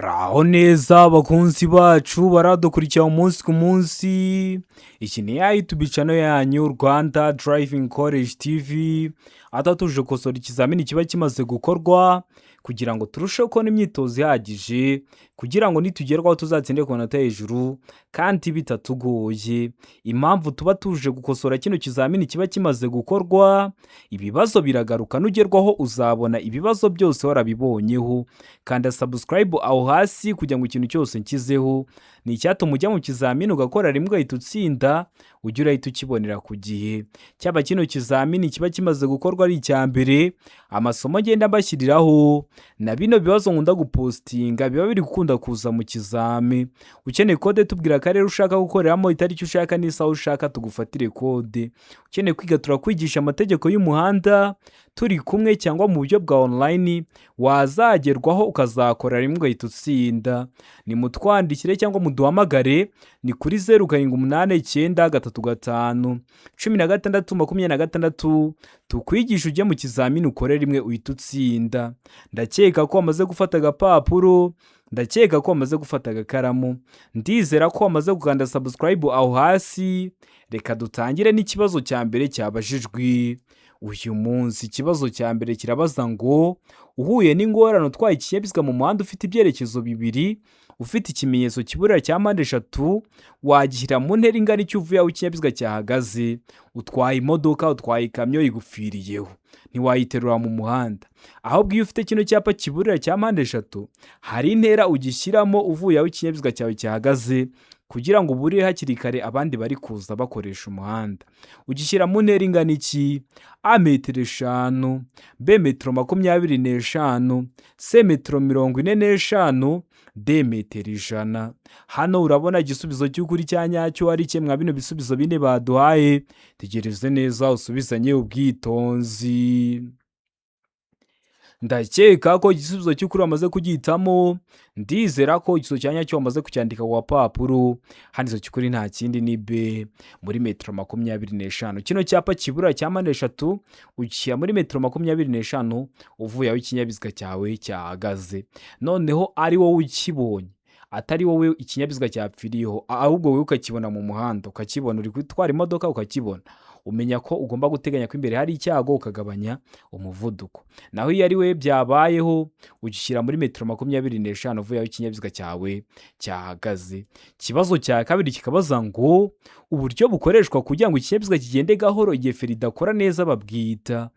Muraho neza bakunzi bacu baradukurikira umunsi ku munsi, iki ni ya YouTube channel yanyu Rwanda Driving College TV, aho tuje gukosora ikizamini kiba kimaze gukorwa kugira ngo turusheho kubona imyitozo ihagije, kugira ngo nitugerwaho tuzatsinde ku manota hejuru kandi bitatugoye. Impamvu tuba tuje gukosora kino kizamini kiba kimaze gukorwa, ibibazo biragaruka, nugerwaho uzabona ibibazo byose warabibonyeho. Kanda subscribe aho hasi kugira ngo ikintu cyose nshyizeho ni icyatuma ujya mu kizamini ugakora rimwe ugahita utsinda, ujye urahita ukibonera ku gihe. Cyaba kino kizamini kiba kimaze gukorwa ari icya mbere, amasomo ngenda mbashyiriraho na bino bibazo nkunda gupostinga biba biri gukunda kuza mu kizami. Ukeneye code, tubwira akarere ushaka gukoreramo, itariki ushaka n'isaha ushaka, tugufatire code. Ukeneye kwiga, turakwigisha amategeko y'umuhanda turi kumwe cyangwa mu buryo bwa online, wazagerwaho ukazakora rimwe ugahita utsinda. Nimutwandikire cyangwa muduhamagare, ni kuri 07893516, tukwigisha ujye mu kizamini ukore rimwe uhita utsinda. Ndakeka ko wamaze gufata agapapuro, ndakeka ko wamaze gufata agakaramu, ndizera ko wamaze gukanda subscribe aho hasi. Reka dutangire n'ikibazo cya mbere cyabajijwe uyu munsi. Ikibazo cya mbere kirabaza ngo: uhuye n'ingorane utwaye ikinyabiziga mu muhanda ufite ibyerekezo bibiri, ufite ikimenyetso kiburira cya mpande eshatu, wagishyira mu ntera ingana icyo uvuye aho ikinyabiziga cyahagaze? Utwaye imodoka, utwaye ikamyo, igupfiriyeho, ntiwayiterura mu muhanda. Ahubwo iyo ufite kino cyapa kiburira cya mpande eshatu, hari intera ugishyiramo uvuye aho ikinyabiziga cyawe cyahagaze kugira ngo uburire hakiri kare abandi bari kuza bakoresha umuhanda. Ugishyira mu ntera ingana iki? A, metero 5, B, metero 25, C, metero 45, D, metero 100. Hano urabona igisubizo cy'ukuri cya nyacyo ari kimwe bino bisubizo bine baduhaye. Tegereze neza usubizanye ubwitonzi. Ndakeka ko igisubizo cy'ukuri wamaze kugihitamo, ndizera ko igisubizo cya nyacyo wamaze kucyandika ku gapapuro. Hano igisubizo cy'ukuri nta kindi, ni B, muri metero 25. Kino cyapa kibura cya mpande eshatu ugishyira muri metero 25 uvuye aho ikinyabiziga cyawe cyahagaze. Noneho ari wowe ukibonye, atari wowe ikinyabiziga cyapfiriyeho, ahubwo wowe ukakibona mu muhanda, ukakibona uri gutwara imodoka ukakibona, umenya ko ugomba guteganya ko imbere hari icyago, ukagabanya umuvuduko. Naho iyo ari we byabayeho, ugishyira muri metero 25 uvuye aho ikinyabiziga cyawe cyahagaze. Ikibazo cya kabiri kikabaza ngo: uburyo bukoreshwa kugira ngo ikinyabiziga kigende gahoro igihe feri idakora neza babwita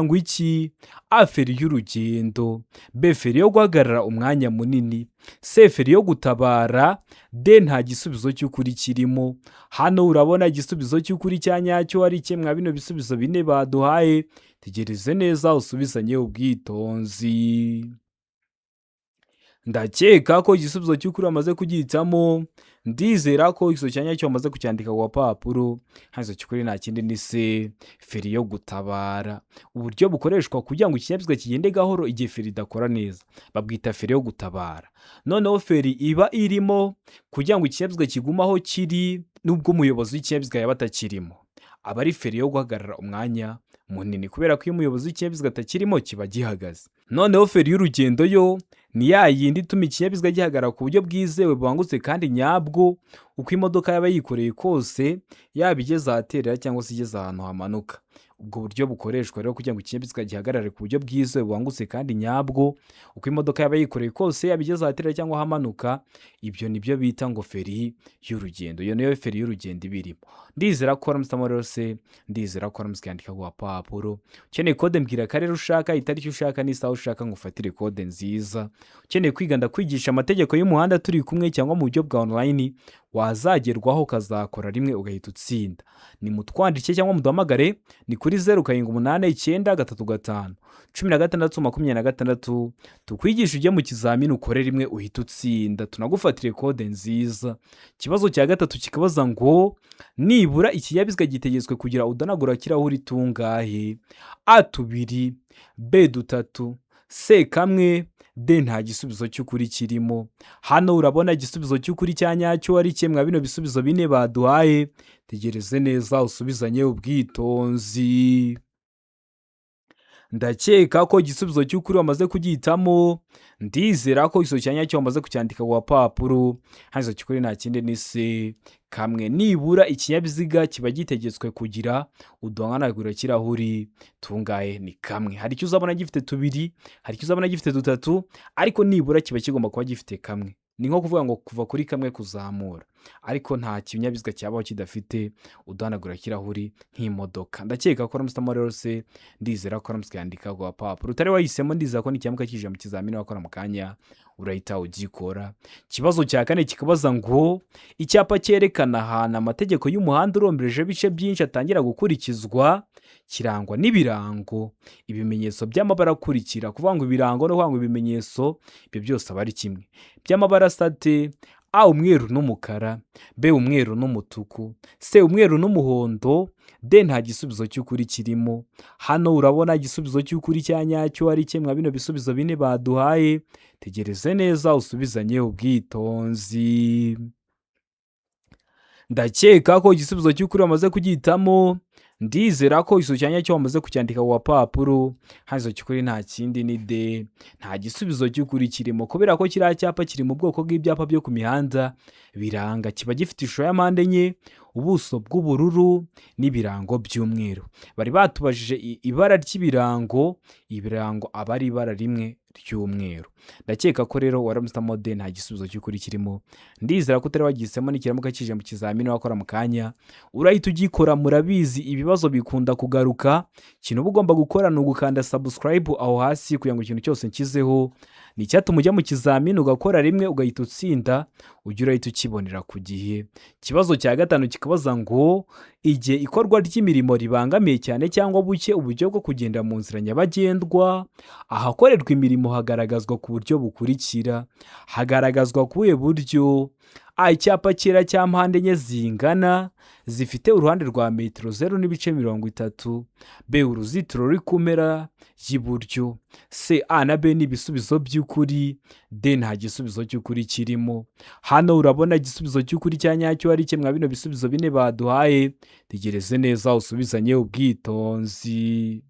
ngo iki? A, feri y'urugendo, B, feri yo guhagarara umwanya munini, C, feri yo gutabara, D, nta gisubizo cy'ukuri kirimo. Hano urabona igisubizo cy'ukuri cya nyacyo ari kimwe bino bisubizo bine baduhaye. Tegereze neza usubizanye ubwitonzi. Ndakeka ko igisubizo cy'ukuri wamaze kugihitamo, ndizera ko igisubizo cya nyacyo wamaze kucyandika ku gapapuro. Hano igisubizo cy'ukuri nta kindi, ni C, feri yo gutabara. Uburyo bukoreshwa kugira ngo ikinyabiziga kigende gahoro igihe feri idakora neza babwita feri yo gutabara. Noneho feri iba irimo kugira ngo ikinyabiziga kigume aho kiri nubwo umuyobozi w'ikinyabiziga yaba atakirimo, aba ari feri yo guhagarara umwanya munini, kubera ko iyo umuyobozi w'ikinyabiziga atakirimo kiba gihagaze. Noneho feri y'urugendo yo ni ya yindi ituma ikinyabiziga gihagarara ku buryo bwizewe, bubangutse kandi nyabwo, uko imodoka yaba yikoreye kose, yaba igeze ahaterera cyangwa se igeze ahantu hamanuka. Ubwo buryo bukoreshwa rero kugira ngo ikinyabiziga gihagarare ku buryo bwizewe, bubangutse kandi nyabwo, uko imodoka yaba yikoreye kose, yaba igeze ahaterera cyangwa ahamanuka, ibyo ni byo bita ngo feri y'urugendo. Iyo niyo feri y'urugendo iba irimo. Ndizera ko waramutse rero se, ndizera ko waramutse ukandika ku gapapuro. Ukeneye code, mbwira akarere ushaka, itariki ushaka n'isaha ushaka, ngo ufatire code nziza. Ukeneye kwiga, ndakwigisha amategeko y'umuhanda turi kumwe cyangwa mu buryo bwa online, wazagerwaho ukazakora rimwe ugahita utsinda. Ni mutwandike cyangwa muduhamagare, ni kuri 0789351626, tukwigisha ujye mu kizamini ukore rimwe uhita utsinda, tunagufatire code nziza. Ikibazo cya gatatu kikabaza ngo: nibura ikinyabiziga gitegetswe kugira uduhanagura kirahuri tungahe? A, tubiri, B, dutatu, C, kamwe, D, nta gisubizo cy'ukuri kirimo. Hano urabona igisubizo cy'ukuri cya nyacyo ari kimwe bino bisubizo bine baduhaye. Tegereze neza usubizanye ubwitonzi. Ndakeka ko igisubizo cy'ukuri wamaze kugihitamo. Ndizera ko igisubizo cya nyacyo wamaze kucyandika ku gapapuro. Hano igisubizo cy'ukuri nta kindi, ni C, kamwe. Nibura ikinyabiziga kiba gitegetswe kugira uduhanagura-kirahuri tungahe? Ni kamwe. Hari icyo uzabona gifite tubiri, hari icyo uzabona gifite dutatu, ariko nibura kiba kigomba kuba gifite kamwe. Ni nko kuvuga ngo kuva kuri kamwe kuzamura, ariko nta kinyabiziga cyabaho kidafite uduhanagura-kirahuri nk'imodoka. Ndakeka ko uramusitamo rero se. Ndizera ko uramutse ukayandika ku gapapuro utari wahisemo. Ndizera ko nikiramuka kije mu kizamini wakora mu kanya urahita ugikora. Ikibazo cya kane kikabaza ngo: icyapa cyerekana ahantu amategeko y'umuhanda urombereje ibice byinshi atangira gukurikizwa kirangwa n'ibirango, ibimenyetso by'amabara akurikira. Kuvuga ngo ibirango no kuvuga ngo ibimenyetso, ibyo byose aba ari kimwe. By'amabara asa ate? A, umweru n'umukara; B, umweru n'umutuku; C, umweru n'umuhondo; D, nta gisubizo cy'ukuri kirimo. Hano urabona igisubizo cy'ukuri cya nyacyo ari kimwe bino bisubizo bine baduhaye. Tegereze neza, usubizanye ubwitonzi. Ndakeka ko igisubizo cy'ukuri wamaze kugihitamo. Ndizera ko igisubizo cya nyacyo wamaze kucyandika ku gapapuro. Hano igisubizo cy'ukuri nta kindi, ni D, nta gisubizo cy'ukuri kirimo, kubera ko kiriya cyapa kiri mu bwoko bw'ibyapa byo ku mihanda biranga. Kiba gifite ishusho ya mpande enye, ubuso bw'ubururu n'ibirango by'umweru. Bari batubajije ibara ry'ibirango. Ibirango aba ari ibara rimwe ry'umweru. Ndakeka ko rero waramusitamo D, nta gisubizo cy'ukuri kirimo. Ndizera ko utari wagihisemo, nikiramuka kije mu kizamini wakora mu kanya urahita ugikora. Murabizi, ibibazo bikunda kugaruka. Ikintu uba ugomba gukora ni ugukanda subscribe aho hasi kugira ngo ikintu cyose nshyizeho ni icyatuma ujya mu kizamini ugakora rimwe ugahita utsinda, ujye urahita ukibonera ku gihe. Ikibazo cya gatanu kikabaza ngo: igihe ikorwa ry'imirimo ribangamiye cyane cyangwa buke uburyo bwo kugenda mu nzira nyabagendwa, ahakorerwa imirimo hagaragazwa ku buryo bukurikira. Hagaragazwa ku buhe buryo? A, icyapa cyera cya mpande enye zingana zifite uruhande rwa metero 0.30; B, uruzitiro ruri ku mpera y'iburyo; C, A na B ni ibisubizo by'ukuri; D, nta gisubizo cy'ukuri kirimo. Hano urabona igisubizo cy'ukuri cya nyacyo ari kimwe bino bisubizo bine baduhaye. Tegereze neza, usubizanye ubwitonzi.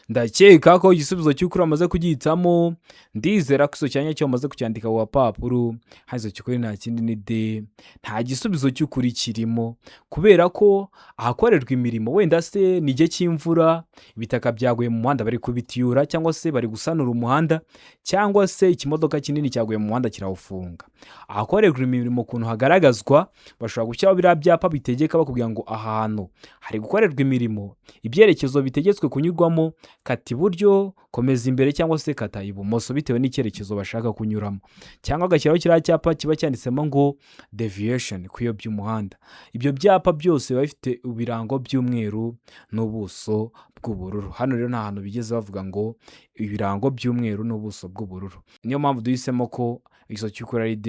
Ndakeka ko igisubizo cy'ukuri wamaze kugihitamo. Ndizera ko igisubizo cya nyacyo wamaze kucyandika ku gapapuro. Hano igisubizo cy'ukuri nta kindi, ni D, nta gisubizo cy'ukuri kirimo, kubera ko ahakorerwa imirimo, wenda se ni igihe cy'imvura, ibitaka byaguye mu muhanda bari kubitiyura, cyangwa se bari gusanura umuhanda, cyangwa se ikimodoka kinini cyaguye mu muhanda kirawufunga. Ahakorerwa imirimo ukuntu hagaragazwa, bashobora gushyiraho biriya byapa bitegeka, bakubwira ngo ahantu hari gukorerwa imirimo, ibyerekezo bitegetswe kunyurwamo: kata iburyo, komeza imbere, cyangwa se kata ibumoso, bitewe n'icyerekezo bashaka kunyuramo, cyangwa agashyiraho kiriya cyapa kiba cyanditsemo ngo "deviation", kuyobya umuhanda. Ibyo byapa byose biba bifite ibirango by'umweru n'ubuso bw'ubururu. Hano rero nta hantu bigeze bavuga ngo ibirango by'umweru n'ubuso bw'ubururu. Niyo mpamvu duhisemo ko igisubizo cy'ukuri ari D.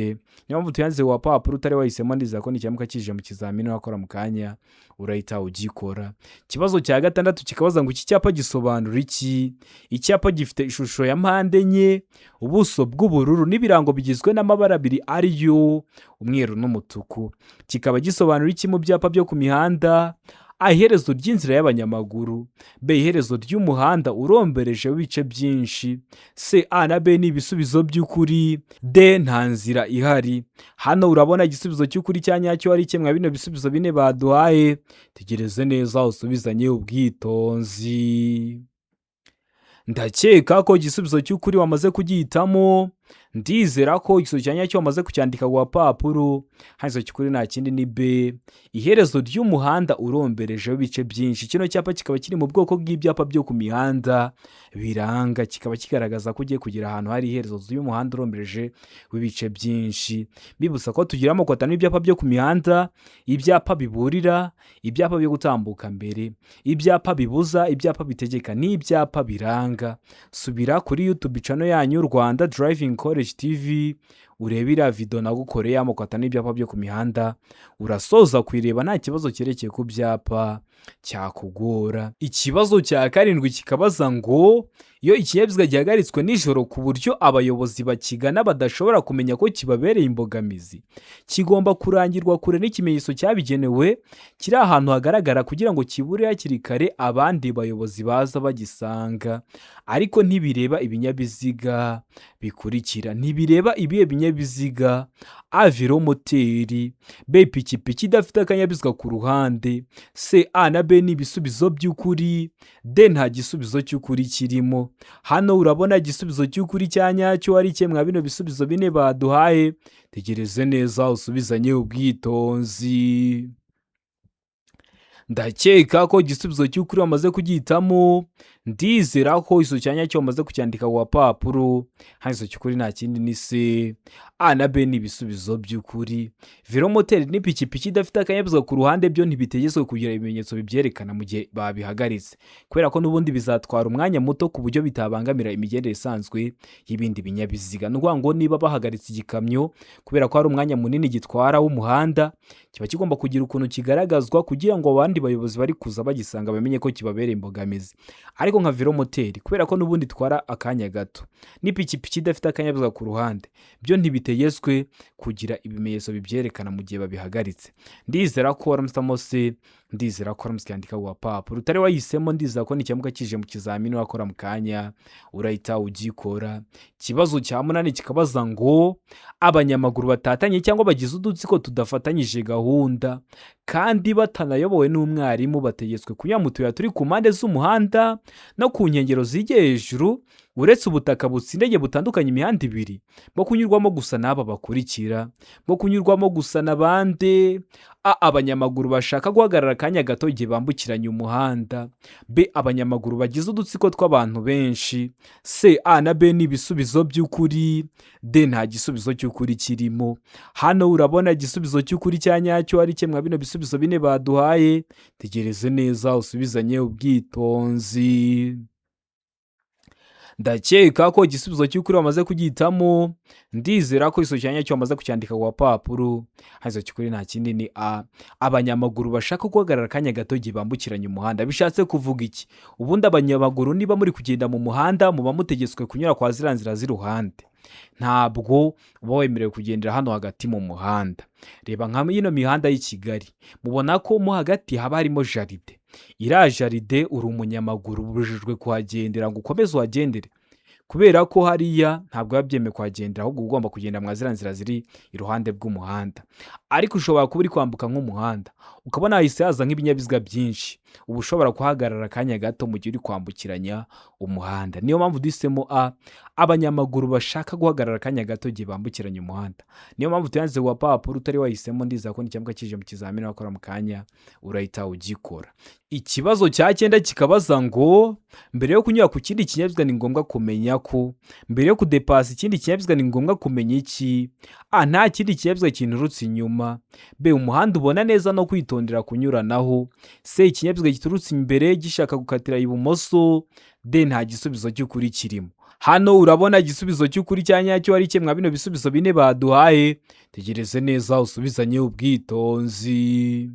Niyo mpamvu tuyanditse ku gapapuro. Utari wahisemo, ndizera ko nikiramuka kije mu kizamini wakora mu kanya urahita ugikora. Ikibazo cya gatandatu kikabaza ngo: iki cyapa gisobanura iki? Icyapa gifite ishusho ya mpande enye, ubuso bw'ubururu n'ibirango bigizwe n'amabara abiri ariyo umweru n'umutuku, kikaba gisobanura iki mu byapa byo ku mihanda? A, iherezo ry'inzira y'abanyamaguru; B, iherezo ry'umuhanda urombereje w'ibice byinshi; C, A na B ni ibisubizo by'ukuri; D, nta nzira ihari. Hano urabona igisubizo cy'ukuri cya nyacyo ari kimwe bino bisubizo bine baduhaye. Tegereze neza, usubizanye ubwitonzi. Ndakeka ko igisubizo cy'ukuri wamaze kugihitamo. Ndizera ko igisubizo cya nyacyo wamaze kucyandika ku gapapuro. Hano igisubizo cy'ukuri nta kindi, ni B, iherezo ry'umuhanda uromberejeho ibice byinshi. Kino cyapa kikaba kiri mu bwoko bw'ibyapa byo ku mihanda biranga, kikaba kigaragaza ko ugiye kugera ahantu hari iherezo ry'umuhanda urombereje w'ibice byinshi. Mbibutsa ko tugira amoko atanu y'ibyapa byo ku mihanda: ibyapa biburira, ibyapa byo gutambuka mbere, ibyapa bibuza, ibyapa bitegeka n'ibyapa biranga. Subira kuri YouTube channel yanyu Rwanda Driving College TV. Urebe iriya video nagukoreye y'amoko atanu y'ibyapa byo ku mihanda, urasoza kuyireba nta kibazo cyerekeye ku byapa cyakugora. Ikibazo cya karindwi kikabaza ngo: iyo ikinyabiziga gihagaritswe nijoro ku buryo abayobozi bakigana badashobora kumenya ko kibabereye imbogamizi, kigomba kurangirwa kure n'ikimenyetso cyabigenewe kiri ahantu hagaragara kugira ngo kibure hakiri kare abandi bayobozi baza bagisanga. Ariko ntibireba ibinyabiziga bikurikira. Ntibireba ibihe binyabiziga? A, velomoteri; B, ipikipiki idafite akanyabiziga ku ruhande; C, A na B ni ibisubizo by'ukuri; D, nta gisubizo cy'ukuri kirimo. Hano urabona igisubizo cy'ukuri cya nyacyo ari kimwe mwa bino bisubizo bine baduhaye. Tegereze neza, usubizanye ubwitonzi. Ndakeka ko igisubizo cy'ukuri wamaze kugihitamo. Ndizera ko igisubizo cya nyacyo wamaze kucyandika ku gapapuro. Hano igisubizo cy'ukuri nta kindi, ni C. A na B ni ibisubizo by'ukuri. Velomoteri n'ipikipiki idafite akanyabiziga ku ruhande byo ntibitegetswe kugira ibimenyetso bibyerekana mu gihe babihagaritse, kubera ko n'ubundi bizatwara umwanya muto ku buryo bitabangamira imigendere isanzwe y'ibindi binyabiziga. Ni ukuvuga ngo niba bahagaritse igikamyo, kubera ko hari umwanya munini gitwara w'umuhanda, kiba kigomba kugira ukuntu kigaragazwa kugira ngo abandi bayobozi bari kuza bagisanga bamenye ko kibabereye imbogamizi. Ariko nka velomoteri, kubera ko n'ubundi itwara akanya gato, n'ipikipiki idafite akanyabiziga ku ruhande, byo ntibitegetswe kugira ibimenyetso bibyerekana mu gihe babihagaritse. Ndizera ko waramutse se, ndizera ko waramutse yandika ku gapapuro. Utari wahisemo, ndizera ko nicyamuka kije mu kizamini wakora mu kanya urahita ugikora. Ikibazo cya munani kikabaza ngo: abanyamaguru batatanye cyangwa bagize udutsiko tudafatanyije gahunda kandi batanayobowe n'umwarimu bategetswe kunyura mu tuyira turi ku mpande z'umuhanda no ku nkengero zijya hejuru, uretse ubutaka butsindagiye butandukanye imihanda ibiri, bwo kunyurwamo gusa n'aba bakurikira. Bwo kunyurwamo gusa na bande? A, abanyamaguru bashaka guhagarara akanya gato igihe bambukiranya umuhanda; B, abanyamaguru bagize udutsiko tw'abantu benshi; C, A na B ni ibisubizo by'ukuri; D, nta gisubizo cy'ukuri kirimo. Hano urabona igisubizo cy'ukuri cya nyacyo ari kimwe bino bisubizo bine baduhaye. Tegereze neza, usubizanye ubwitonzi. Ndakeka ko igisubizo cy'ukuri wamaze kugihitamo. Ndizera ko igisubizo cya nyacyo wamaze kucyandika ku gapapuro. Hano cy'ukuri nta kindi, ni A, abanyamaguru bashaka guhagarara akanya gato igihe bambukiranya umuhanda. Bishatse kuvuga iki? Ubundi abanyamaguru, niba muri kugenda mu muhanda, muba mutegetswe kunyura kwa ziriya nzira z'iruhande, ntabwo uba wemerewe kugendera hano hagati mu muhanda. Reba nka ino mihanda y'i Kigali, mubona ko mo hagati haba harimo jardin. Iriya jardin, uri umunyamaguru ubujijwe kuhagendera ngo ukomeze uhagendere, kubera ko hariya ntabwo biba byemewe kuhagendera, ahubwo uba ugomba kugenda mwa ziriya nzira ziri iruhande rw'umuhanda. Ariko ushobora kuba uri kwambuka nk'umuhanda, ukabona hahise haza nk'ibinyabiziga byinshi, uba ushobora guhagarara akanya gato mu gihe uri kwambukiranya umuhanda. Niyo mpamvu duhisemo A, abanyamaguru bashaka guhagarara akanya gato igihe bambukiranya umuhanda. Niyo mpamvu tuyanditse ku gapapuro. Utari wahisemo, ndizera ko nicyamuka kije mu kizamini wakora mu kanya urahita ugikora. Ikibazo cya cyenda kikabaza ngo: mbere yo kunyura ku kindi kinyabiziga ni ngombwa kumenya ko, mbere yo kudepasa ikindi kinyabiziga ni ngombwa kumenya iki? A, nta kindi kinyabiziga kinturutse inyuma; B, umuhanda ubona neza no kwitondera kunyuranaho; C, ikinyabiziga giturutse imbere gishaka gukatira ibumoso; D, nta gisubizo cy'ukuri kirimo. Hano urabona igisubizo cy'ukuri cya nyacyo ari kimwe bino bisubizo bine baduhaye. Tegereze neza, usubizanye ubwitonzi.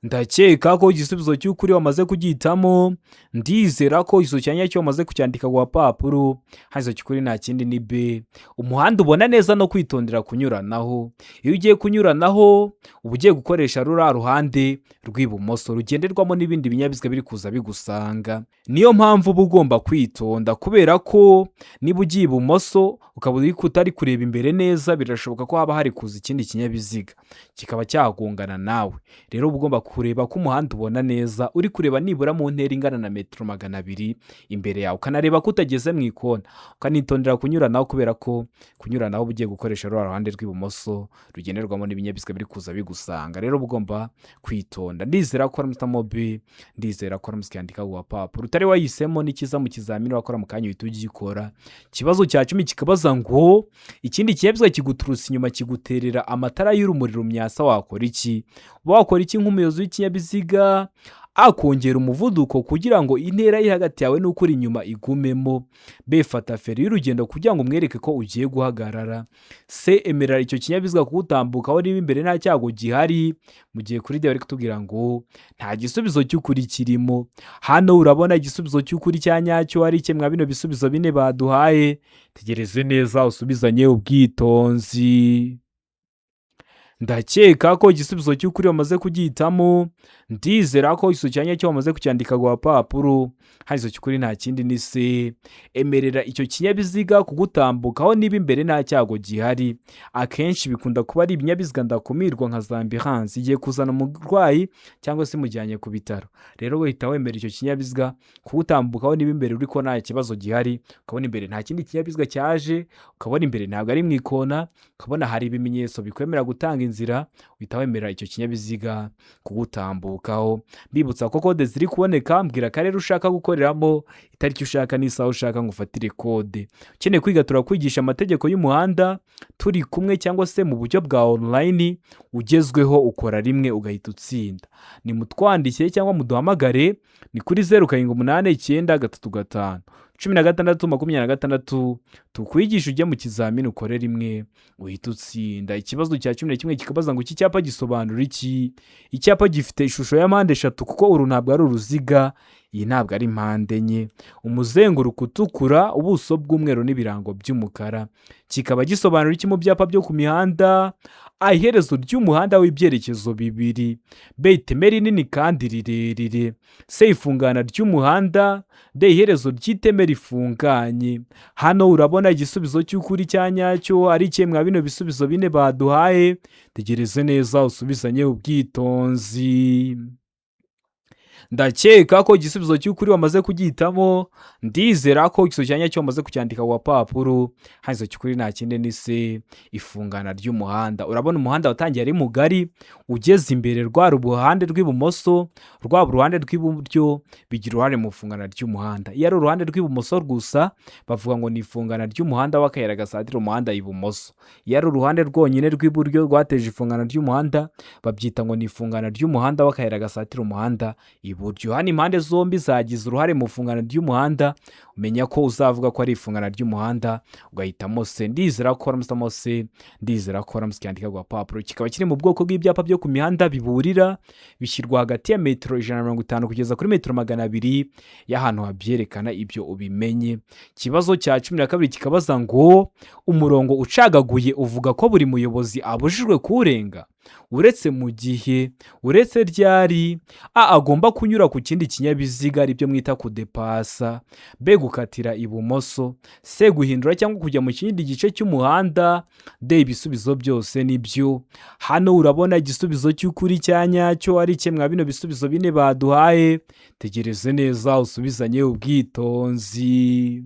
Ndakeka ko igisubizo cy'ukuri wamaze kugihitamo. Ndizera ko igisubizo cya nyacyo wamaze kucyandika ku gapapuro. Hano cy'ukuri nta kindi, ni B, umuhanda ubona neza no kwitondera kunyuranaho. Iyo ugiye kunyuranaho, uba ugiye gukoresha ruriya ruhande rw'ibumoso rugenderwamo n'ibindi binyabiziga biri kuza bigusanga. Niyo mpamvu uba ugomba kwitonda, kubera ko niba ugiye ibumoso ukaba uri utari kureba imbere neza, birashoboka ko haba hari kuza ikindi kinyabiziga kikaba cyagongana nawe. Rero uba ugomba kureba ko umuhanda ubona neza, uri kureba nibura mu ntera ingana na metero 200 imbere yawe, ukanareba ko utageze mu ikona, ukanitondera kunyuranaho, kubera ko kunyuranaho uba ugiye gukoresha ruriya ruhande rw'ibumoso rugenderwamo n'ibinyabiziga biri kuza bigusanga. Rero uba ugomba kwitonda. Ndizera ko waramutse B, ndizera ko waramutse ukiyandika ku gapapuro. Utari wahisemo, n'ikiza mu kizamini wakora mu kanya uhita ugikora. Ikibazo cya 10 kikabaza ngo: ikindi kinyabiziga kiguturutse inyuma kiguterera amatara y'urumuri rumyasa, wakora iki? Uba wakora iki nk'umuyobozi? w'ikinyabiziga akongera umuvuduko kugira ngo intera iri hagati yawe n'ukuri inyuma igumemo. B, fata feri y'urugendo kugira ngo umwereke ko ugiye guhagarara. C, emerera icyo kinyabiziga kugutambukaho niba imbere nta cyago gihari. Mu gihe kuri D bari kutubwira ngo nta gisubizo cy'ukuri kirimo. Hano urabona igisubizo cy'ukuri cya nyacyo ari iki mwa bino bisubizo bine baduhaye? Tegereze neza usubizanye ubwitonzi. Ndakeka ko igisubizo cy'ukuri wamaze kugihitamo. Ndizera ko igisubizo cya nyacyo wamaze kucyandika ku gapapuro. Hano igisubizo cy'ukuri nta kindi, ni C, emerera icyo kinyabiziga kugutambukaho niba imbere nta cyago gihari. Akenshi bikunda kuba ari ibinyabiziga ndakumirwa nka za ambulance igiye kuzana umurwayi cyangwa se imujyanye ku bitaro. Rero uhita wemera icyo kinyabiziga kugutambukaho niba imbere uri ko nta kibazo gihari, ukabona imbere nta kindi kinyabiziga cyaje, ukabona imbere ntabwo ari mu ikona, ukabona hari ibimenyetso bikwemerera gutanga inzira, uhita wemera icyo kinyabiziga kugutambukaho. Mbibutsa ko kode ziri kuboneka. Mbwira akarere ushaka gukoreramo, itariki ushaka n'isaha ushaka ngo ufatire kode. Ukeneye kwiga, turakwigisha amategeko y'umuhanda turi kumwe cyangwa se mu buryo bwa online ugezweho, ukora rimwe ugahita utsinda. Nimutwandikire cyangwa muduhamagare, ni kuri 0789351626, tukwigisha ujye mu kizamini ukore rimwe uhita utsinda. Ikibazo cya 11 kikabaza ngo iki cyapa gisobanura iki? Icyapa gifite ishusho ya mpande eshatu, kuko uru ntabwo ari uruziga, iyi ntabwo ari mpande enye, umuzenguruko utukura, ubuso bw'umweru n'ibirango by'umukara, kikaba gisobanura iki mu byapa byo ku mihanda? A, iherezo ry'umuhanda w'ibyerekezo bibiri. B, iteme rinini kandi rirerire. C, ifungana ry'umuhanda. D, iherezo ry'iteme rifunganye. Hano urabona igisubizo cy'ukuri cya nyacyo ari ikihe mwa bino bisubizo bine baduhaye? Tegereze neza usubizanye ubwitonzi. Ndakeka ko igisubizo cy'ukuri wamaze kugihitamo. Ndizera ko igisubizo cya nyacyo wamaze kucyandika ku gapapuro. Hano igisubizo cy'ukuri nta kindi, ni C, ifungana ry'umuhanda. Urabona umuhanda watangiye ari mugari, ugeze imbere rwaba uruhande rw'ibumoso, rwaba uruhande rw'iburyo, bigira uruhare mu ifungana ry'umuhanda. Iyo ari uruhande rw'ibumoso gusa, bavuga ngo ni ifungana ry'umuhanda w'akayira gasatira umuhanda ibumoso. Iyo ari uruhande rwonyine rw'iburyo rwateje ifungana ry'umuhanda, babyita ngo ni ifungana ry'umuhanda w'akayira gasatira umuhanda iburyo. Hano impande zombi zagize uruhare mu ifungana ry'umuhanda, umenya ko uzavuga ko ari ifungana ry'umuhanda, ugahitamo C. Ndizera ko waramutse C, ndizera ko waramutse ucyandika ku gapapuro. Kikaba kiri mu bwoko bw'ibyapa byo ku mihanda biburira, bishyirwa hagati ya metero 150 kugeza kuri metero 200 y'ahantu habyerekana, ibyo ubimenye. Ikibazo cya 12 kikabaza ngo umurongo ucagaguye uvuga ko buri muyobozi abujijwe kuwurenga uretse mu gihe, uretse ryari? A, agomba kunyura ku kindi kinyabiziga, aribyo mwita kudepasa. B, gukatira ibumoso. C, guhindura cyangwa kujya mu kindi gice cy'umuhanda. D, ibisubizo byose nibyo. Hano urabona igisubizo cy'ukuri cya nyacyo ari kimwe mwa bino bisubizo bine baduhaye? Tegereze neza usubizanye ubwitonzi.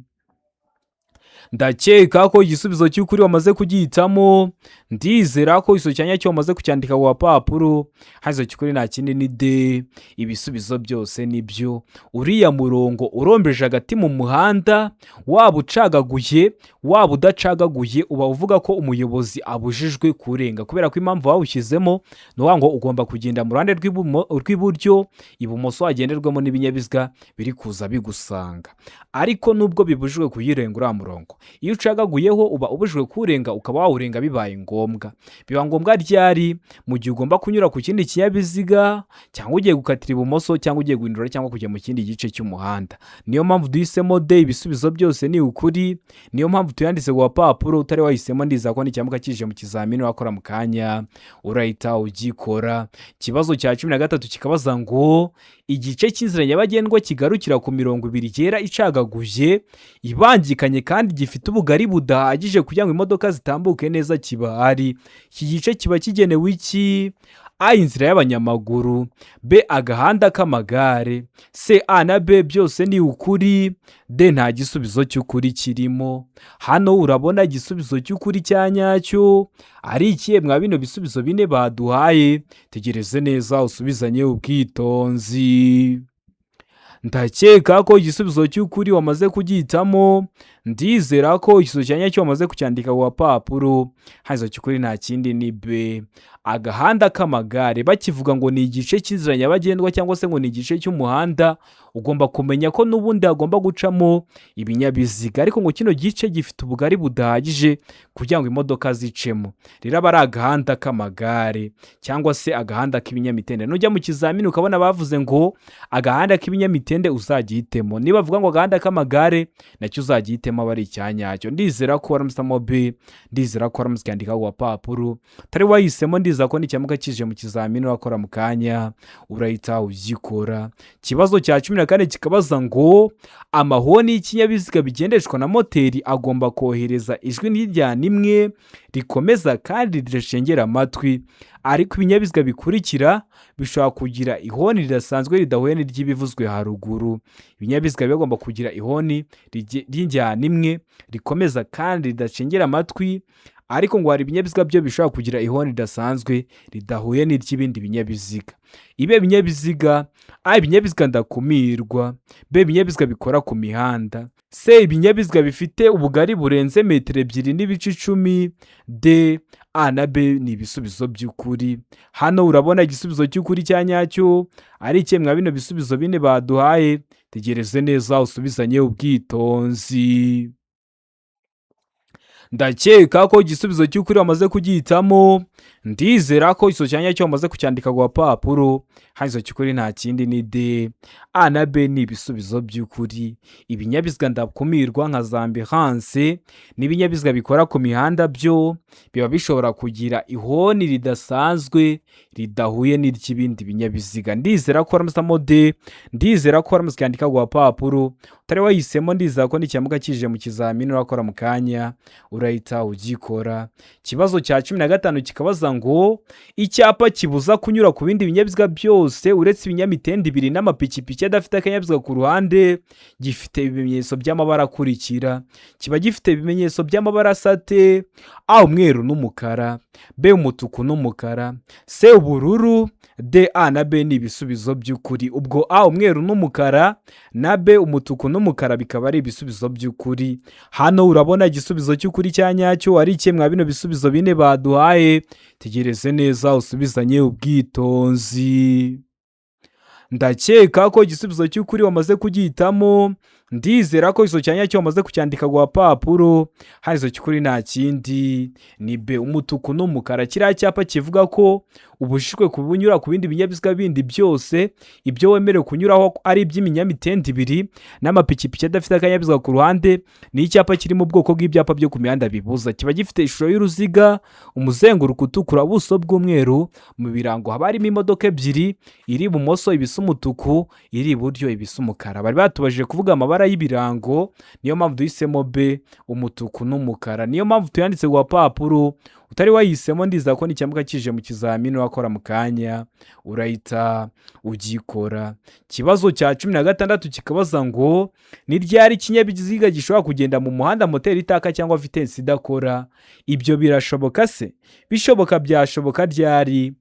Ndakeka ko igisubizo cy'ukuri wamaze kugihitamo. Ndizera ko igisubizo cya nyacyo wamaze kucyandika ku gapapuro. Hano igisubizo cy'ukuri nta kindi, ni D, ibisubizo byose nibyo. Uriya murongo urombeje hagati mu muhanda, waba ucagaguye waba udacagaguye, uba uvuga ko umuyobozi abujijwe kurenga, kubera ko impamvu bawushyizemo ni ukuvuga ngo ugomba kugenda mu ruhande rw'iburyo, ibumoso hagenderwamo n'ibinyabiziga biri kuza bigusanga. Ariko nubwo bibujijwe kuyirenga uriya murongo, iyo ucagaguyeho uba ubujijwe kuwurenga, ukaba wawurenga bibaye ngombwa. Biba ngombwa ryari? Mu gihe ugomba kunyura ku kindi kinyabiziga, cyangwa ugiye gukatira ibumoso, cyangwa ugiye guhindura cyangwa kujya mu kindi gice cy'umuhanda. Niyo mpamvu duhisemo D, ibisubizo byose ni ukuri. Niyo mpamvu tuyanditse ku gapapuro. Utari wahisemo, ndizera ko nicyamuka kije mu kizamini wakora mu kanya urahita ugikora. Ikibazo cya 13 kikabaza ngo igice cy'inzira nyabagendwa kigarukira ku mirongo ibiri yera icagaguye, ibangikanye kandi gifite ubugari budahagije kugira ngo imodoka zitambuke neza kiba ari, iki gice kiba kigenewe iki? A, inzira y'abanyamaguru. B, agahanda k'amagare. C, A na B byose ni ukuri. D, nta gisubizo cy'ukuri kirimo. Hano urabona igisubizo cy'ukuri cya nyacyo ari ikihe mwa bino bisubizo bine baduhaye? Tegereze neza usubizanye ubwitonzi. Ndakeka ko igisubizo cy'ukuri wamaze kugihitamo. Ndizera ko igisubizo cya nyacyo wamaze kucyandika ku gapapuro. Hano cy'ukuri nta kindi, ni B, agahanda k'amagare. Bakivuga ngo ni igice cy'inzira nyabagendwa cyangwa se ngo ni igice cy'umuhanda, ugomba kumenya ko n'ubundi hagomba gucamo ibinyabiziga, ariko ngo kino gice gifite ubugari budahagije kugira ngo imodoka zicemo. Rero aba ari agahanda k'amagare cyangwa se agahanda k'ibinyamitende. Nujya mu kizamini ukabona bavuze ngo agahanda k'ibinyamitende, uzagihitemo. Niba bavuga ngo agahanda k'amagare, nacyo uzagihitemo, aba ari icyanyacyo. Ndizera ko waramusamo B, ndizera ko waramuze cyandika ku gapapuro. Utari wahisemo, ndizera ko nicyamuka kije mu kizamini urakora mu kanya urahita ugikora. Ikibazo cya 14 kikabaza ngo amahoni y'ikinyabiziga bigendeshwa na moteri agomba kohereza ijwi n'injyana imwe rikomeza kandi ridacengera amatwi, ariko ibinyabiziga bikurikira bishobora kugira ihoni ridasanzwe ridahuye n'iry'ibivuzwe haruguru. Ibinyabiziga bigomba kugira ihoni ry'injyana imwe rikomeza kandi ridacengera amatwi, ariko ngo hari ibinyabiziga byo bishobora kugira ihoni ridasanzwe ridahuye n'iry'ibindi binyabiziga. Ibe binyabiziga: A, ibinyabiziga ndakumirwa; B, ibinyabiziga bikora ku mihanda; C, ibinyabiziga bifite ubugari burenze metero 2.10; D, A na B ni ibisubizo by'ukuri. Hano urabona igisubizo cy'ukuri cya nyacyo ari ikihe mwa bino bisubizo bine baduhaye? Tegereze neza usubizanye ubwitonzi. Ndakeka ko igisubizo cy'ukuri wamaze kugihitamo. Ndizera ko igisubizo cya nyacyo wamaze kucyandika ku gapapuro. Hano igisubizo cy'ukuri nta kindi, ni D. A na B ni ibisubizo by'ukuri. Ibinyabiziga ndakumirwa nka za ambulance n'ibinyabiziga bikora ku mihanda byo biba bishobora kugira ihoni ridasanzwe ridahuye n'iry'ibindi binyabiziga. Ndizera ko waramusamo D, ndizera ko waramaze kucyandika ku gapapuro. Utari wahisemo, ndizera ko nicyamuka kije mu kizamini urakora mu kanya urahita ugikora. Ikibazo cya 15 kikabaza ngo icyapa kibuza kunyura ku bindi binyabiziga byose uretse ibinyamitende ibiri n'amapikipiki adafite akanyabiziga ku ruhande gifite ibimenyetso by'amabara akurikira. Kiba gifite ibimenyetso by'amabara asa ate? A, umweru n'umukara; B, umutuku n'umukara; C, ubururu; D, A na B ni ibisubizo by'ukuri. Ubwo A, umweru n'umukara, na B, umutuku n'umukara, bikaba ari ibisubizo by'ukuri. Hano urabona igisubizo cy'ukuri cya nyacyo ari ikihe mwa bino bisubizo bine baduhaye? Tegereze neza usubizanye ubwitonzi. Ndakeka ko igisubizo cy'ukuri wamaze kugihitamo. Ndizera ko igisubizo cya nyacyo wamaze kucyandika ku gapapuro. Hano igisubizo cy'ukuri nta kindi, ni B, umutuku n'umukara. Kiriya cyapa kivuga ko ubujijwe kunyura ku bindi binyabiziga bindi byose, ibyo wemerewe kunyuraho ari iby'ibinyamitende ibiri n'amapikipiki adafite akanyabiziga ku ruhande, ni icyapa kiri mu bwoko bw'ibyapa byo ku mihanda bibuza. Kiba gifite ishusho y'uruziga, umuzenguruko utukura, ubuso bw'umweru. Mu birango haba harimo imodoka ebyiri, iri ibumoso ibisa umutuku, iri iburyo ibisa umukara. Bari batubajije kuvuga amabara y'ibirango, niyo mpamvu duhisemo B, umutuku n'umukara, niyo mpamvu tuyanditse ku gapapuro. Utari wahisemo, ndizera ko nicyamuka kije mu kizamini urakora mu kanya urahita ugikora. Ikibazo cya 16 kikabaza ngo ni ryari ikinyabiziga gishobora kugenda mu muhanda moteri itaka cyangwa vitesse idakora? Ibyo birashoboka se? Bishoboka byashoboka ryari?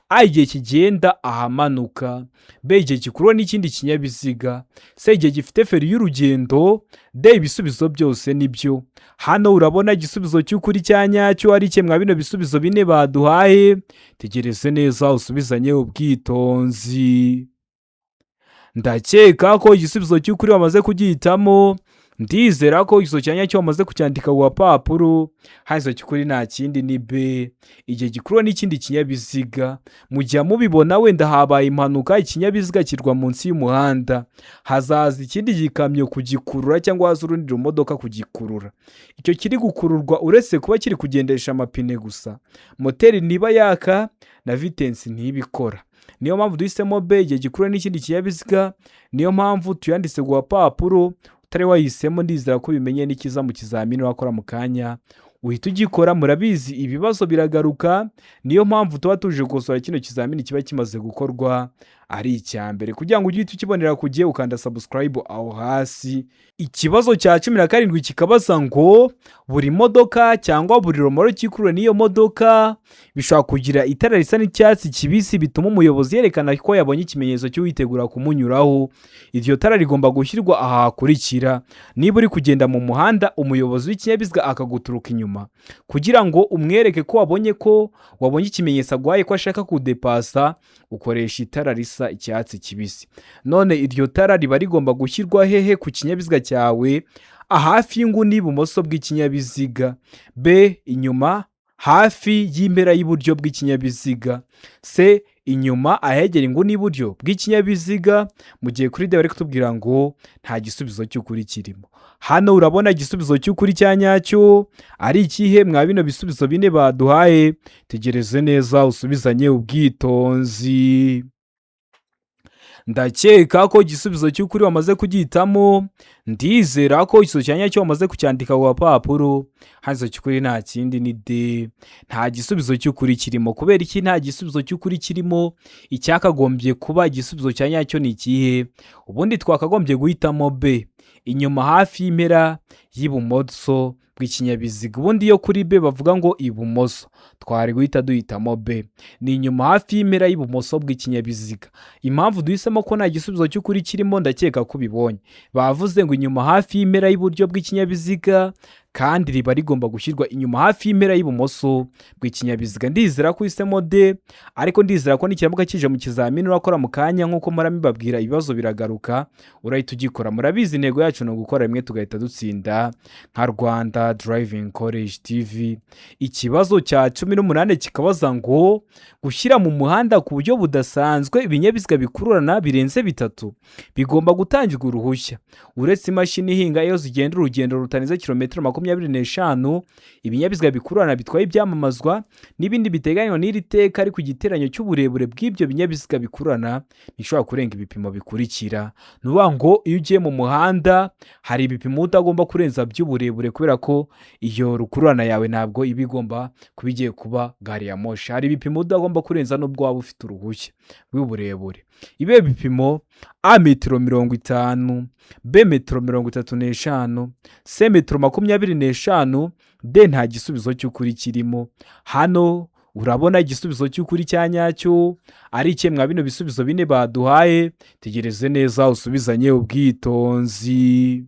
A, igihe kigenda ahamanuka; B, igihe gikururwa n'ikindi kinyabiziga; C, igihe gifite feri y'urugendo; D, ibisubizo byose nibyo. Hano urabona igisubizo cy'ukuri cya nyacyo ari ikihe mwa bino bisubizo bine baduhaye? Tegereze neza usubizanye ubwitonzi. Ndakeka ko igisubizo cy'ukuri wamaze kugihitamo. Ndizera ko igisubizo cya nyacyo wamaze kucyandika ku gapapuro. Hano igisubizo cy'ukuri nta kindi, ni B, igihe gikururwa n'ikindi kinyabiziga. Mujya mubibona, wenda habaye impanuka, ikinyabiziga kirwa munsi y'umuhanda, hazaza ikindi gikamyo kugikurura cyangwa haza urundi rumodoka kugikurura. Icyo kiri gukururwa, uretse kuba kiri kugendesha amapine gusa, moteri ntiba yaka na vitesse ntibikora. Niyo mpamvu duhisemo B, igihe gikurura n'ikindi kinyabiziga, niyo mpamvu tuyanditse ku gapapuro. Utari wahisemo, ndizera ko ubimenye, n'ikiza mu kizamini wakora mu kanya uhita ugikora. Murabizi, ibibazo biragaruka, niyo mpamvu tuba tuje gukosora kino kizamini kiba kimaze gukorwa. Ari icya mbere kugira ngo ujye uhita ukibonera ku gihe, ukanda subscribe aho hasi. Ikibazo cya 17 kikabaza ngo buri modoka cyangwa buri romoroki ikurura n'iyo modoka bishobora kugira itara risa n'icyatsi kibisi bituma umuyobozi yerekana ko yabonye ikimenyetso cy'uwitegura kumunyuraho. Iryo tara rigomba gushyirwa aha hakurikira: niba uri kugenda mu muhanda, umuyobozi w'ikinyabiziga akaguturuka inyuma, kugira ngo umwereke ko wabonye ikimenyetso aguhaye ko ashaka kudepasa, ukoresha itara risa icyatsi kibisi. None iryo tara riba rigomba gushyirwa hehe ku kinyabiziga cyawe? A, hafi y'inguni y'ibumoso bw'ikinyabiziga; B, inyuma hafi y'impera y'iburyo bw'ikinyabiziga; C, inyuma ahegera inguni y'iburyo bw'ikinyabiziga; mu gihe kuri D bari kutubwira ngo nta gisubizo cy'ukuri kirimo. Hano urabona igisubizo cy'ukuri cya nyacyo ari ikihe mwa bino bisubizo bine baduhaye? Tegereze neza, usubizanye ubwitonzi. Ndakeka ko igisubizo cy'ukuri wamaze kugihitamo. Ndizera ko igisubizo cya nyacyo wamaze kucyandika ku gapapuro. Hano cy'ukuri nta kindi, ni D, nta gisubizo cy'ukuri kirimo. Kubera iki nta gisubizo cy'ukuri kirimo? Icyakagombye kuba igisubizo cya nyacyo ni ikihe? Ubundi twakagombye guhitamo B, inyuma hafi y'impera y'ibumoso bw'ikinyabiziga. Ubundi iyo kuri B bavuga ngo ibumoso, twari guhita duhitamo B, ni inyuma hafi y'impera y'ibumoso bw'ikinyabiziga. Impamvu duhisemo ko nta gisubizo cy'ukuri kirimo, ndakeka ko ubibonye. Bavuze ngo inyuma hafi y'impera y'iburyo bw'ikinyabiziga, kandi riba rigomba gushyirwa inyuma hafi y'impera y'ibumoso bw'ikinyabiziga. Ndizera ko uhisemo D, ariko ndizera ko nikiramuka kije mu kizamini urakora mu kanya. Nk'uko mpora mbibabwira, ibibazo biragaruka, urahita ugikora. Murabizi, intego yacu ni ugukora rimwe tugahita dutsinda nka Rwanda Driving College TV. Ikibazo cya 18 kikabaza ngo gushyira mu muhanda ku buryo budasanzwe ibinyabiziga bikururana birenze bitatu bigomba gutangirwa uruhushya, uretse imashini ihinga iyo zigenda urugendo rutarenze kilometero 25, ibinyabiziga bikururana bitwaye ibyamamazwa n'ibindi biteganywa n'iri teka, ariko igiteranyo cy'uburebure bw'ibyo binyabiziga bikururana ntishobora kurenga ibipimo bikurikira. Ni ukuvuga ngo iyo ugiye mu muhanda hari ibipimo utagomba kurenza by'uburebure, kubera ko iyo rukururana yawe ntabwo iba igomba kuba igiye kuba gari ya moshi. Hari ibipimo utagomba kurenza nubwo waba ufite uruhushya rw'uburebure. Ibihe bipimo? A, metero 50; B, metero 35; C, metero 25; D, nta gisubizo cy'ukuri kirimo. Hano urabona igisubizo cy'ukuri cya nyacyo ari ikihe mwa bino bisubizo bine baduhaye? Tegereze neza, usubizanye ubwitonzi.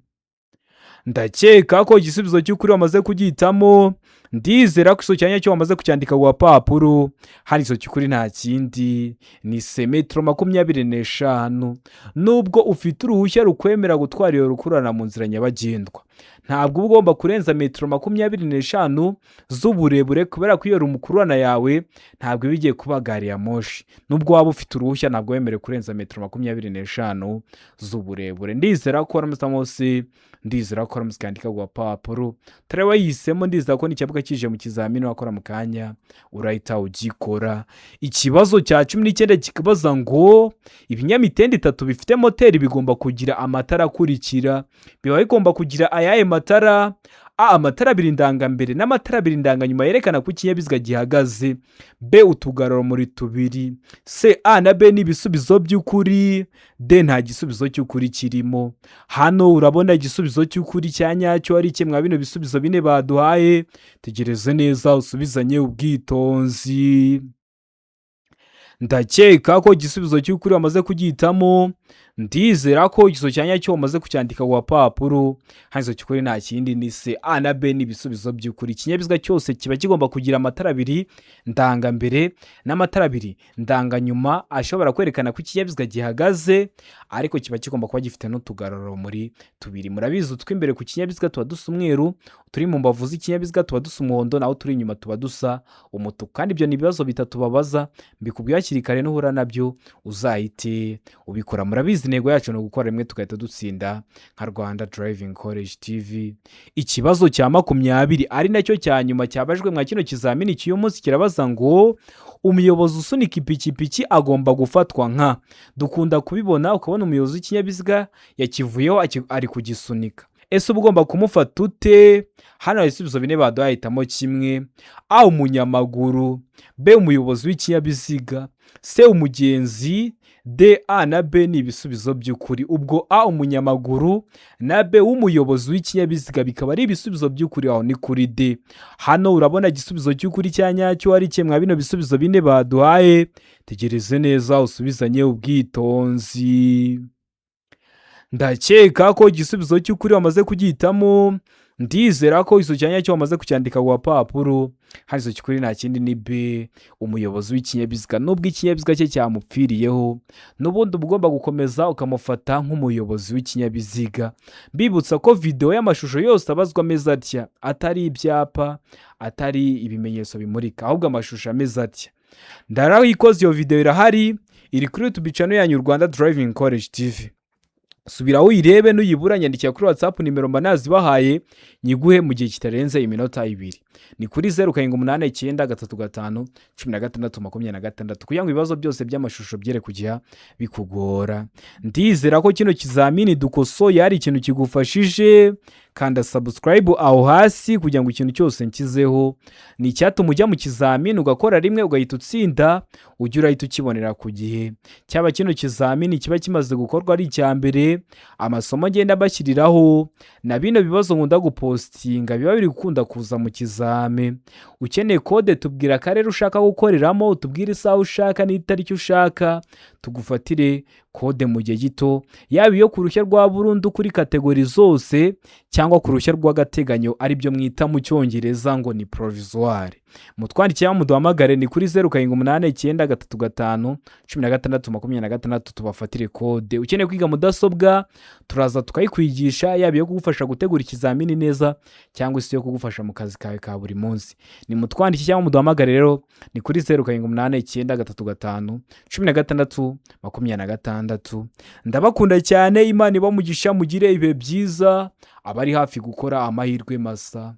Ndakeka ko igisubizo cy'ukuri wamaze kugihitamo. Ndizera ko igisubizo cya nyacyo wamaze kucyandika ku gapapuro. Hano igisubizo cy'ukuri nta kindi, ni C, metero 25. Nubwo ufite uruhushya rukwemera gutwara iyo rukururana mu nzira nyabagendwa, ntabwo uba ugomba kurenza metero 25 z'uburebure, kubera ko iyo rukururana yawe ntabwo iba igiye kuba gari ya moshi. Nubwo waba ufite uruhushya, ntabwo wemerewe kurenza metero 25 z'uburebure. Ndizera ko waramutse C, ndizera ko waramutse ukandika ku gapapuro utari wayihisemo. Ndizera ko n'icyapa kije mu kizamini wakora mu kanya, urahita ugikora. Ikibazo cya 19 kikabaza ngo ibinyamitende itatu bifite moteri bigomba kugira amatara akurikira. Biba bigomba kugira ayahe matara? A, amatara abiri ndangambere n'amatara abiri ndanganyuma yerekana ko ikinyabiziga gihagaze; B, utugarurarumuri tubiri; C, A na B ni ibisubizo by'ukuri; D, nta gisubizo cy'ukuri kirimo. Hano urabona igisubizo cy'ukuri cya nyacyo ari kimwe mwa bino bisubizo bine baduhaye? Tegereze neza, usubizanye ubwitonzi. Ndakeka ko igisubizo cy'ukuri wamaze kugihitamo. Ndizera ko igisubizo cya nyacyo wamaze kucyandika ku gapapuro. Hano igisubizo cy'ukuri nta kindi, ni C, A na B ni ibisubizo by'ukuri. Ikinyabiziga cyose kiba kigomba kugira amatara abiri ndangambere n'amatara abiri ndanganyuma ashobora kwerekana ko ikinyabiziga gihagaze, ariko kiba kigomba kuba gifite n'utugarurarumuri tubiri. Murabizi, utw'imbere ku kinyabiziga tuba dusa umweru, turi mu mbavu z'ikinyabiziga tuba dusa umuhondo, naho turi inyuma tuba dusa umutuku. Kandi ibyo ni ibibazo bitatu babaza. Mbikubwiye hakiri kare, nuhura nabyo uzahite ubikora. Murabizi, intego yacu ni ugukora rimwe tugahita dutsinda nka Rwanda Driving College TV. Ikibazo cya 20, ari nacyo cya nyuma cyabajwe mwa kino kizamini cy'uyu munsi, kirabaza ngo umuyobozi usunika ipikipiki agomba gufatwa nka. Dukunda kubibona, ukabona umuyobozi w'ikinyabiziga yakivuyeho ari kugisunika. Ese uba ugomba kumufata ute? Hano hari ibisubizo bine baduhaye, hitamo kimwe. A, umunyamaguru; B, umuyobozi w'ikinyabiziga; C, umugenzi; D, D, A na B ni ibisubizo by'ukuri. Ubwo A umunyamaguru na B w'umuyobozi w'ikinyabiziga bikaba ari ibisubizo by'ukuri. Aho ni kuri D. Hano urabona igisubizo cy'ukuri cya nyacyo ari kimwe bino bisubizo bine baduhaye. Tegereze neza, usubizanye ubwitonzi. Ndakeka ko igisubizo cy'ukuri wamaze kugihitamo. Ndizera ko igisubizo cya nyacyo wamaze kucyandika ku gapapuro. Hano igisubizo cy'ukuri nta kindi, ni B, umuyobozi w'ikinyabiziga. Nubwo ikinyabiziga cye cyamupfiriyeho, n'ubundi uba ugomba gukomeza ukamufata nk'umuyobozi w'ikinyabiziga. Mbibutsa ko videwo y'amashusho yose abazwa ameze atya, atari ibyapa, atari ibimenyetso bimurika, ahubwo amashusho ameze atya, ndarayikoze. Iyo videwo irahari, iri kuri YouTube channel yanyu, Rwanda Driving College TV. Subira uyirebe. Nuyibura nyandikira kuri WhatsApp, nimero mba nazibahaye, nyiguhe mu gihe kitarenze iminota 2. Ni kuri 0789351626, kugira ngo ibibazo byose by'amashusho byere kujya bikugora. Ndizera ko kino kizamini dukosoye hari ikintu kigufashije. Kanda subscribe aho hasi kugira ngo ikintu cyose nshyizeho ni icyatuma ujya mu kizamini ugakora rimwe ugahita utsinda, ujye urahita ukibonera ku gihe. Cyaba kino kizamini kiba kimaze gukorwa ari icya mbere, amasomo ngenda mbashyiriraho na bino bibazo nkunda gupostinga biba biri gukunda kuza mu kizame. Ukeneye kode, tubwira akarere ushaka gukoreramo, utubwire isaha ushaka n'itariki ushaka, tugufatire kode mu gihe gito, yaba iyo ku ruhushya rwa burundu kuri category zose cyangwa ku ruhushya rw'agateganyo, aribyo mwita mu Cyongereza ngo ni provisoire. Mutwandikire cyangwa muduhamagare, ni kuri 0789351626, tubafatire kode. Ukeneye kwiga mudasobwa, turaza tukayikwigisha, yaba iyo kugufasha gutegura ikizamini neza cyangwa se iyo kugufasha mu kazi kawe ka buri munsi. Ni mutwandike cyangwa muduhamagare rero, ni kuri 0789351626. Ndabakunda cyane, Imana ibamugisha, mugire ibihe byiza, abari hafi gukora amahirwe masa.